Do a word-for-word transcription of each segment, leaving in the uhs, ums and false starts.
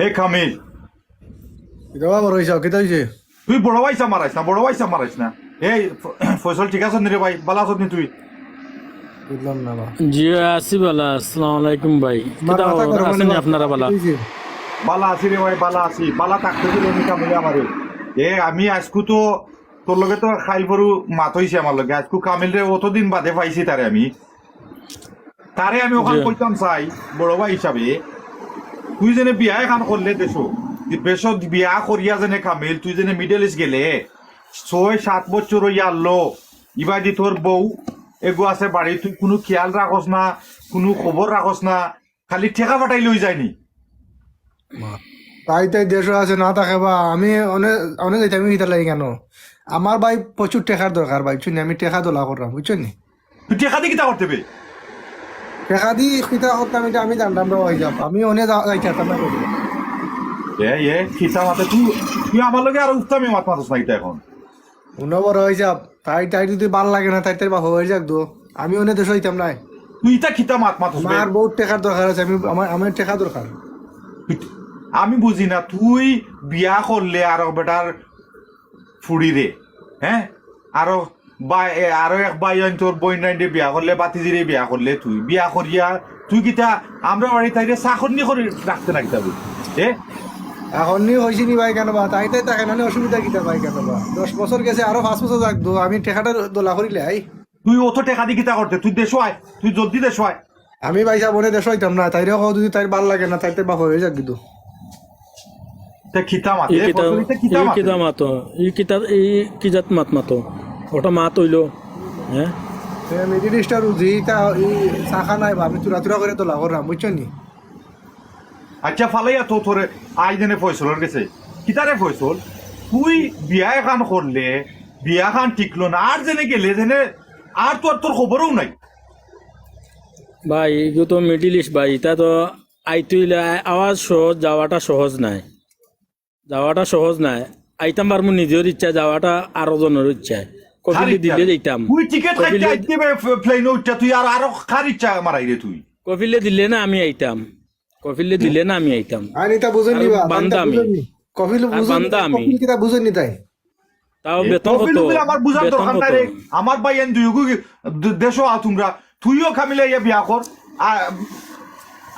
এই কামিল, কিতা বা বড় ভাইসাব, কিতা অইছে? তুই বড় ভাইসাব মারাইস না, বড় ভাইসাব মারাইস না। এই ফ-, ফয়সল, ঠিক আছস নি রে ভাই? বালা আছস নি তুই? বুঝলাম না বা। জি, আছি বালা। আসসালামু আলাইকুম ভাই। কিতা খবর? আছইন নি আপনারা বালা? বালা আছি রে ভাই, বালা আছি। বালা থাকতে দিলে নি কামিলে আমারে। এ, আমি আইজকু তো তোর লগে তো কাইল পরু মাত অইছে আমার লগে। আইজকু কামিলরে অতদিন বাদে পাইছি তারে আমি। তারে আমি অখান কইতাম চাই, বড় ভাই হিসাবে, তুই যেনে বিয়া এখান করলে দেশো, দেশো বিয়া করিয়া যেনে কামিল, তুই যেনে Middle East গেলে, ছয় সাত বছর অইয়া আরলো, ইবাদি তোর বউ এগু আছে বাড়ি, তুই কুনু খিয়াল রাখস না, কুনু খবর রাখস না, খালি টেকা পাঠাইলে অই যায়নি। তাই তাই দেশো আছে না থাকে বা, আমি অনে, অনে যাইতাম কিতার লাগি কেনে? আমার ভাই প্রচুর টেকার দরকার ভাই, বুঝছো নি? আমি টেকা দলা কররাম, বুঝছো নি? তুই টেকা দি কিতা করতে বে? টেকা দি কিতা করতাম, ইটা আমি জানতাম না ভাইসাব। আমি অনে যা-, যাইতাম না। এ, এ, কিতা মাতে তুই, তুই আমার লগে আর উঠতামই মাত মাতস না কিতা এখন? হুনো বড় ভাইসাব, তাই, তাই যদি ভালা লাগে না, তাই তাই বাফর বাড়ি যাউক দো। আমি অনে দেশো যাইতাম নায়। তুই ইতা কিতা মাত মাতস বে? আমার বহুত টেকার দরকার আছে, আমি, আমার, আমার টেকা দরকার। আমি বুঝি না, তুই বিয়া করলে আরো বেটার ফুড়িরে, হ্যাঁ? আরো বা-, এ, আরো এক ভাইয়াইন তোর বইনাইনরে বিয়া করলে, বাতিজিরে বিয়া করলে, তুই বিয়া করিয়া, তুই কিতা আমরার বাড়ি তাইরে চাকরনি করি রাখতে না কিতা তুই? এ? চাকরনি কইছি নি ভাই কেনে বা? তাই তাই থাকে না নি, অসুবিধা কিতা ভাই কেনে বা? দশ বছর গেছে, আরো পাঁচ বছর যাউক দো, আমি টেকাটা দলা করিলাই। তুই অত টেকা দি কিতা করতে? তুই দেশো আয়, তুই জলদি দেশো আয়। আমি ভাইসাব অনে দেশো যাইতাম না, তাইরে কও যদি তাইর ভালা লাগে না, তাই তাই বাফর বাড়ি যাউক কিন্তু। তে কিতা মাতে? ই এ কিতা, ফসল, ইতা কিতা ই মাতে? কিতা মাতো? ই কিতা, ই কি জাত মাত মাতো? ওটা মাত অইলো, হ্যাঁ? এ, Middle East-র রুজি, ইতা, ই চাকা নাই বা, আমি তুরা তুরা করি দলা কররাম, বুঝছো নি? আচ্ছা, ফালাইয়া তো তোরে আই যেনে ফয়সলর গেছে। কিতারে ফয়সল? তুই বিয়া এখান করলে, বিয়া খান টিকলো না, আর যেনে গেলে যেনে, আর তো আর তোর খবরও নাই। ভাই, ইগু তো Middle East ভাই, ইতা তো আইতে অইলে আ-, আওয়া সহজ, যাওয়াটা সহজ নায়। যাওয়াটা সহজ নায়। আইতাম পারমু নিজর ইচ্ছা, যাওয়াটা আরো জনর ইচ্ছায়। কার কফিলে ইচ্ছা? দিলে যাইতাম। তুই টিকিট কাটতে কফিলে আইতে বে ফ-, প্লেনো উঠতে তুই আর আরো কার ইচ্ছা মারাই রে তুই? কফিলে দিলে না আমি আইতাম। কফিলে দিলে না আমি আইতাম। আর ইতা বুঝইন নি বা, বান্দা আমি। বুঝইন নি। কফিল আর বুঝইন নি, বান্দা আমি। কফিল কিতা বুঝইন নি তাই? তাও এ, বেতন কফিল কত? উফিল আমার বুঝার বেতন দরকার নাই কত? রে। আমার ভাইয়াইন দুইগু কি-, দে-, দেশো আও তুমরা। তুইও কামিলে আইয়া বিয়া কর। আর,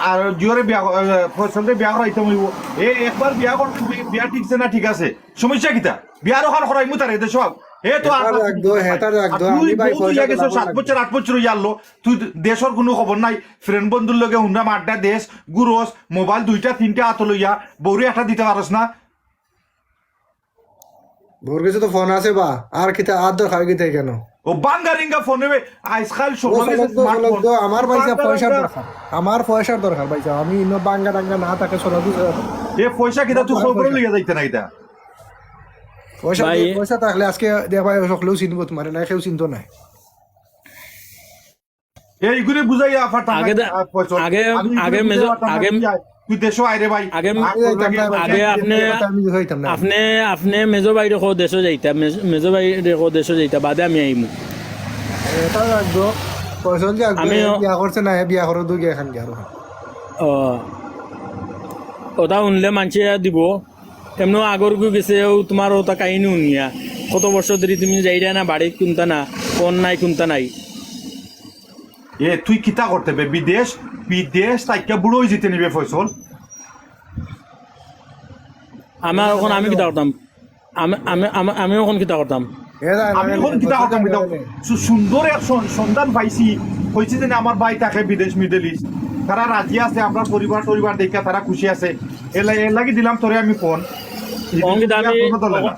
আর জিওরে বিয়া কর, এ, ফয়সলরে বিয়া করাইতাম অইবো। এ, একবার বিয়া কর, বি-, বিয়া টিকছে না, ঠিক আছে। সমস্যা কিতা? বিয়ার অখান করাইমু তারে, দেশো আও। এ তো আর হেতার রাখতো, হেতার আর রাখতো। তুই আমি ভাই বউ পয়সা তুইয়া তো গেছো, লাগাম সাত লাগবে। বছর, আট বছর অইয়া আরলো। তুই দেশর কুনু খবর নাই। ফ্রেন্ড বন্ধুর লগে হুন্ডা আড্ডা দেস, ঘুরস, মোবাইল দুইটা তিনটা আতো লইয়া, বউরে একটা দিতে পারস না। বউর গেছে তো ফোন আছে বা, আর কিতা, আর দরকার কিতা কেনে? ও বাঙ্গা রিঙ্গা ফোনে বে, আইজকাল ও সময় গেছে চলক দো, স্মার্টফোন। চলক দো, আমার ভাইসাব বাঙ্গা পয়সার রিঙ্গা। দরকার। আমার পয়সার দরকার ভাইসাব। আমি ইনো বাঙ্গা টাঙ্গা না থাকে চলক দো। এ পয়সা কিতা তুই আমার খবর পয়সা। লইয়া যাইতে না কিতা? পয়সা ভাই। দে, পয়সা থাকলে আজকে দেখ ভাই, সকলেও চিনবো তুমারে, না কেউ চিনতো নায়। এইগুলি বুঝাইয়া পারতাম না, আগে দে-, আহ, পয়সা। আগে, আমি আগে বুঝাইয়া মেজো-, পারতাম না, আগে তুই আয়, তুই দেশো আয় রে ভাই। আগে আমি আর যাইতাম না, আগে ভাই, আপনে, আমি যাইতাম না। আপনে, আপনে মেজো ভাইরে কও দেশো যাইতা, মেজ-, মেজো ভাইরে কও দেশো যাইতা, বাদে আমি আইমু। এটা রাখবো, পয়সা যে আগে আমি বিয়া করছে না, বিয়া করে দুগে এখান গিয়া আর। ও, ওটা হুনলে মানষে দিব। এমনও আগর গু গেছে, ও তুমার ওটা কাহিনী হুনিয়া, কত বছর ধরি তুমি যাইরা না, বাড়ি কুনতা না, ফোন নাই, কুনতা নাই। এ, তুই কিতা করতে বে? বিদেশ, বিদেশ তাইকা বুড়ো অই যেতে নিবে ফয়সল। আমার অখন আমি কিতা করতাম? আমি, আমি, আমি, আমি অখন কিতা করতাম? এ, না, না, আমি না, অখন না, কিতা না, করতাম, না, কিতা না, করতাম? না। সু-, সুন্দর এক সন-, সন্ধান পাইছি, কইছি যে না, আমার ভাই থাকে বিদেশ, Middle East। তারা রাজি আছে, আমরার পরিবার টরিবার দেখিয়া তারা খুশি আছে। এলা-, এর লাগি দিলাম তোরে আমি ফোন। অখন কিতা আমি, কোনো দলে না।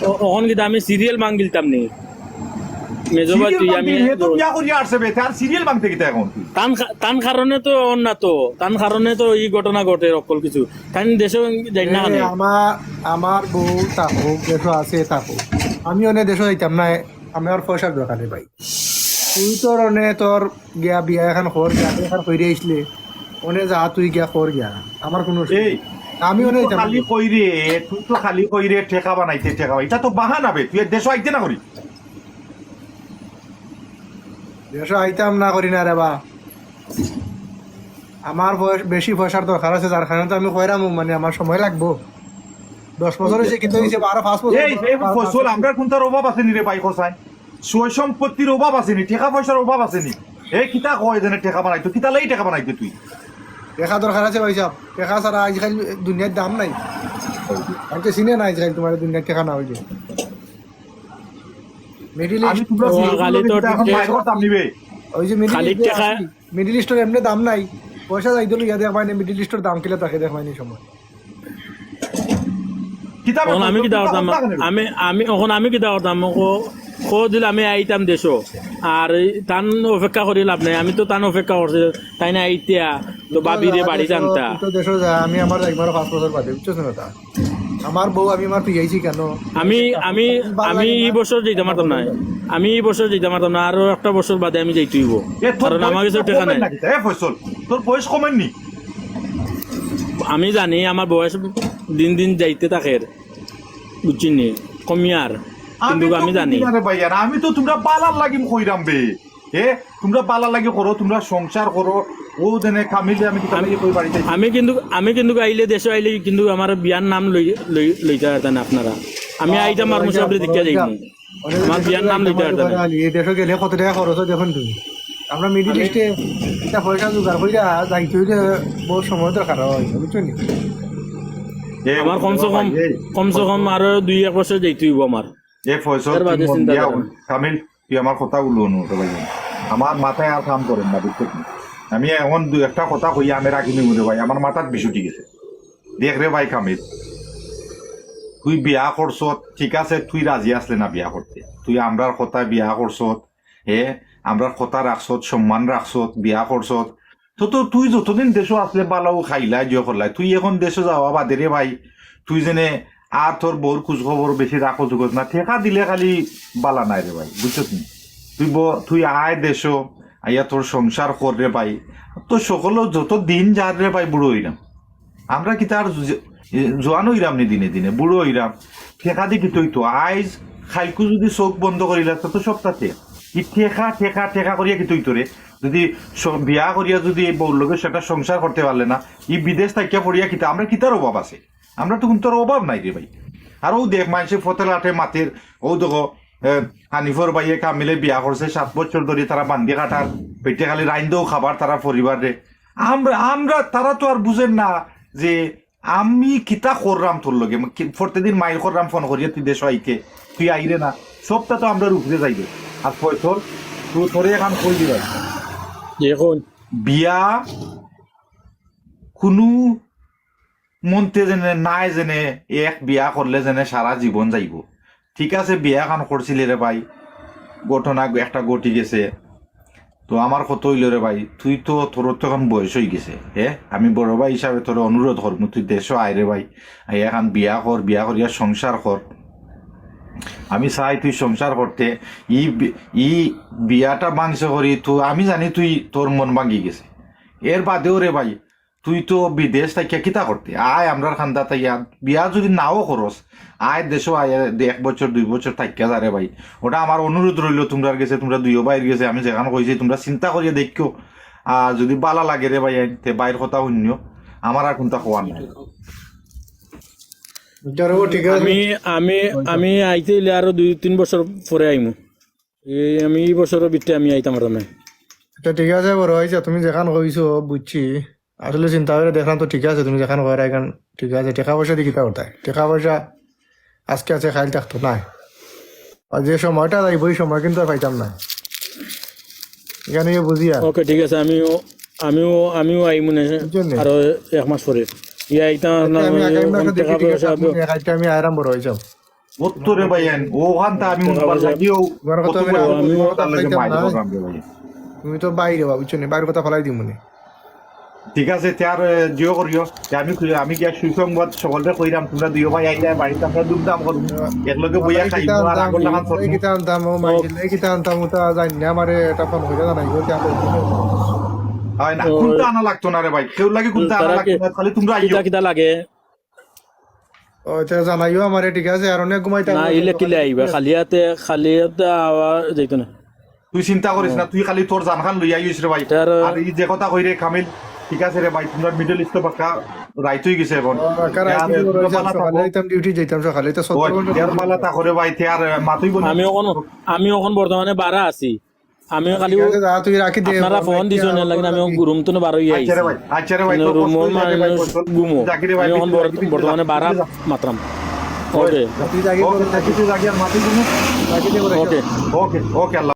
অ-, অখন কিতা আমি সিরিয়াল ভাঙ্গিলতাম নি? মেজো ভাই, সিরিয়াল তুই ভাঙতে আমি হে তো বিয়া করিয়া আসছে বে, তার সিরিয়াল ভাঙতে কিতা এখন তুই? তান কা-, তান কারণে তো অর না তো, তান কারণে তো ই ঘটনা ঘটে অকল কিছু। তান দেশো যাই না এ, কেনে? আমার, আমার বউ থাকুক, দেশো আছে থাকুক। আমি অনে দেশো যাইতাম না, আমার পয়সার দরকার নাই ভাই। তুই তোর অনে তোর গিয়া বিয়া এখান কর, বিয়া এখান কইরে আইসলে, অনে যা তুই গিয়া কর গিয়া। আমার কোনো অসুবিধা এই, নাই। আমি তুই অনে তো যাইতাম খালি না। কইরে, তুই তো খালি কইরে টেকা বানাইতে, টেকা বানাইতে। ইটা তো বাহানা বে, তুই দেশো আইতে না করি। দেশো আইতাম না করি না রে বা। আমার পয়-, বেশি পয়সার দরকার আছে, যার কারণে তো আমি কইরাম, মানে, আমার সময় লাগবো। দশ বছর অইছে, কিন্তু অইছে বারো, পাঁচ বছর, এই, এই বারো, পাঁচ ফসল, বছর। আমরার কুনটার অভাব আছে নি রে ভাই, কছাইন? সয় সম্পত্তির অভাব আছে নি, টেকা পয়সার অভাব আছে নি। এ কিতা কয় যেনে টেকা বানাইতো, কিতা লাগি টেকা বানাইতো তুই? টেকা দরকার আছে ভাইসাব, টেকা ছাড়া আইজকাইল দুনিয়ার দাম নাই। আমি তো চিনে না আইজকাইল তুমার দুনিয়ার টেকা না অইলে। মিডিল আমি ইস্ট, তোমরা ও, বুঝো খালি না, তো কিতা এখন টেকা, বাইর করতাম নিবে। ওই যে মিডিল খালি ইস্টে টেকা। আছি, মিডিল ইস্টর এমনি দাম নাই, পয়সা যাইতে লইয়া দেখবায় নি, মিডিল ইস্টর দাম কিলা থাকে দেখবায় নি সময়। কিতা অখন ব্যাপার? আমি কিতা কিতা করতাম? কথা কেন? আমি, আমি, অখন আমি কিতা করতাম? ও, ও দিলে আমি আইতাম দেশো। আর এই তান অপেক্ষা করি লাভ নাই, আমি তো তান অপেক্ষা করছি, তাইন আইতা, তো ভাবিরে বাড়ি দেশো, জানতা। তো দেশো যা, আমি আমার যাইবার পাঁচ বছর বাদে, বুঝছস না তা? আমার বউ, আমি আমার পিয়াইছি কেন? আমি, আমি, আমি ই বছর যাইতাম পারতাম না। আমি ই বছর যাইতাম পারতাম না, আরো একটা বছর বাদে আমি যাইতে অইবো। এ, তোর কারণ আমার বয়স কাছে টেকা কমের নাই। নাকি? এ, ফয়সল, তোর বয়স কমের নি? আমি জানি আমার বয়স দিন দিন যাইতে থাকের, বুঝছইন নি? কমিয়ার, আমি কিন্তু তো আমি জানি। বুঝি না রে ভাই, আর আমি তো তোমরা বালার লাগি কইরাম বে। এ, তোমরা বালার লাগি করো, তোমরা সংসার করো। ও যেনে কামিলে আমি কিতা লাগি কই বাড়িতে? আমি কিন্তু, আমি কিন্তু আইলে, দেশো আইলে কিন্তু আমার বিয়ার নাম লই-, লই-, লইতা পারতা না আপনারা। আমি আইতাম আর মুসাফিরে দেখিয়া যাইমু। আমার বিয়ার নাম লইতা পারতা না। এই দেশো গেলে কত টেকা খরচ অয় দেখো তুমি। আমরা মিডিল ইস্টে একটা পয়সা জোগাড় করিয়া যাইতে অইলে বহুত সময় দরকার অয়, বুঝছো নি? এ, আমার কমসে কম, ভাই, এই, কমসে কম আরো দুই এক বছর যাইতে অইবো আমার। এ ফয়সল, এর তুই বাদে মন চিন্তা দিয়া করো। হুন। কামিল, তুই আমার কথাগুলো হুন রে ভাই। আমার মাথায় আর কাম করে না, বুঝছো নি? আমি এখন দুই একটা কথা কইয়া আমি রাখি নিমু রে ভাই, আমার মাথাত বিষ উঠি গেছে। দেখ রে ভাই কামিল, তুই বিয়া করছত, ঠিক আছে, তুই রাজি আছলে না বিয়া করতে, তুই আমরার কথায় বিয়া করছত, হে, আমরার কথা রাখছত, সম্মান রাখছত, বিয়া করছত, তো, তো তুই যতদিন দেশো আছলে বালাউ খাইলায়, জিও করলায়, তুই এখন দেশো যাওয়া বাদে রে ভাই, তুই যেনে আর তোর বউর খোঁজ খবর বেশি রাখো জুগত না, টেকা দিলে খালি বালা নায় রে ভাই, বুঝছত নি? তুই ব-, তুই আয় দেশো, আইয়া তোর সংসার কর রে ভাই, তো সকলে যত দিন যার রে ভাই বুড়ো অইরাম। আমরা কিতা আর জু-, জোয়ান অইরাম নি দিনে দিনে, বুড়ো অইরাম। টেকা দি কিতা অইতো? আইজ খাইকু যদি চোখ বন্ধ করিলা, তো, তো সবটা তে। ই টেকা, টেকা, টেকা করিয়া কিতা অইতো রে? যদি স-, বিয়া করিয়া যদি এই বউর লগে সেটা সংসার করতে পারলে না, ই বিদেশ থাকিয়া পড়িয়া কিতা, আমরা কিতার অভাব আছে? আমরা তো কুনতার অভাব নাই রে ভাই। আর ও দেখ, মানষে ফতে লাটে মাতের, ও দেখো, এ, হানিফর ভাইয়ে কামিলে বিয়া করছে, সাত বছর ধরি তারা বান্দি কাটার, পেটে খালি রাইন্দেও খাবার তারা পরিবাররে। আমরা, আমরা, তারা তো আর বুঝের না যে আমি কিতা কররাম তোর লগে। কি, প্রত্যেকদিন মাইর কররাম ফোন করিয়া, তুই দেশো আইতে, তুই আইরে না, সবটা তো আমরার উপরে যাইবে। আর ফয়সল, তুই তোরে এখন কই দিবাই। এখন বিয়া কুনু মন্তে যেনে নাই, যেনে এক বিয়া করলে যেনে সারা জীবন যাইবো। ঠিক আছে, বিয়া খান করছিলে রে ভাই, ঘটনা একটা ঘটি গেছে। তো আমার কথা অইলো রে ভাই, তুই তো, তোর তো এখন বয়স অই গেছে, হে? আমি বড় ভাই হিসাবে তোরে অনুরোধ করমু, তুই দেশো আয় রে ভাই, আইয়া এখন বিয়া কর, বিয়া করিয়া সংসার কর। আমি চাই তুই সংসার করতে, ই বি-, ই বিয়াটা ভাংছে করি, তো আমি জানি তুই, তোর মন ভাঙ্গি গেছে। এর বাদেও রে ভাই, তুই তো বিদেশ থাকিয়া কিতা করতে? আয় আমরার কান্দাত আইয়া, বিয়া যদি নাও করস, আয় দেশো আয়, এক বছর দুই বছর থাকিয়া যা রে ভাই। ওটা আমার অনুরোধ রইলো তোমরার গেছে, তোমরা দুইও ভাইর গেছে, আমি যেখান কইছি তোমরা চিন্তা করিয়া দেখিও। আর যদি বালা লাগে রে ভাই, তে ভাইর কথা হুনিও, আমার আর কুনতা কওয়ার নাই। আচ্ছা, ও ঠিক আছে। আমি, আমি, আমি আইতে অইলে আরো দুই তিন বছর পরে আইমু। এই আমি ই বছরর ভিতরে আমি আইতাম পারতাম না। আচ্ছা, ঠিক আছে, বড় ভাইসাব, তুমি যেখান কইছো বুঝছি। আসলে চিন্তা করি দেখলাম তো ঠিক আছে, তুমি যেখান কইরায় ইখান ঠিক আছে। টেকা পয়সা দি কিতা করতায়? টেকা পয়সা আজকে আছে, কাইল থাকতো নায়। আর যে সময়টা যাইবো, ই সময় কিন্তু আর পাইতাম না। ইখান বুঝি আর। ওকে, ঠিক আছে, আমিও, আমিও, আমিও আইমু নে বুঝছেন নি? আরো এক মাস পরে। ইয়া, আইতাম আচ্ছা, না, আমি আগামী মাসে দেখি, টেকা ঠিক আছে, পয়সা আপনি এক আইটেমে আরাম বড় হয়ে যাও। অত রে ভাই, আইন, ওখান তো আমি টেকা উঠবার পয়সা লাগিও তোমার কথা কত আমি করে রাখবো, আমিও তোমার কথা তার লগে পাইতাম মাইর না। করলাম রে ভাই। তুমি তো বাইরে বা, বুঝছো নি? বাইরের কথা ফালাই দিমু নে। ঠিক আছে, তে আর, এ, জিও করিও। তে আমি কই-, আমি গিয়া সুসংবাদ সকলরে কইরাম, তোমরা দুইও ভাই আইলে বাড়িত আমরা ধুমধাম করমু। একলগে তোমার বইয়া এই খাইমু, কিতা আর আনতাম, আগর লাখান এই চলমু। কিতা আনতাম, ও মাইরে, এই কিতা আনতাম, ওটা জানি না, আমারে এটা ফোন করিয়া জানাইও, তে আমরা হয় না, ও, কুনতা আনা লাগতো না রে ভাই, কেউর লাগি কুনতা আনা তারা লাগতো কি-, না, খালি তোমরা আইও। কিতা কিতা লাগে? ও, এটা জানাইও আমারে, ঠিক আছে? আর অনেক ঘুমাইতে না, হবে। ইলে কিলে আইবা? খালি হাতে, খালি হাতে আওয়া যাইতো না। তুই চিন্তা করিস না, হুম। তুই খালি তোর জানখান লইয়া আইস রে ভাই। তার আর এই যে কথা কই রে কামিল, ঠিক আছে রে ভাই, তোমরা মিডল ইস্ট পাক্কা রাইত অই গেছে এখন। ও, কাকা, রাইত অই গেছে, সকালে যাইতাম, ডিউটি যাইতাম সকালে, এটা সত্তর ঘন্টা ডিউটি। পালা তা করে ভাই, তে আর মাতইব না। আমি এখন, আমি এখন বর্তমানে বারা আছি। আমি খালি ঠিক আছে, যা, তুই রাখি দে, আপনারা ফোন দিছো না, লাগে আমি এখন রুম তো বারো আইছি। আচ্ছা রে ভাই, আচ্ছা রে ভাই, রুম মানুষ ঘুমো। আমি এখন বর্তমানে বারা মাতরাম। ওকে। তুই আগে ওকে, তুই আগে আর মাতইব না। ওকে। ওকে, ওকে, আল্লাহ।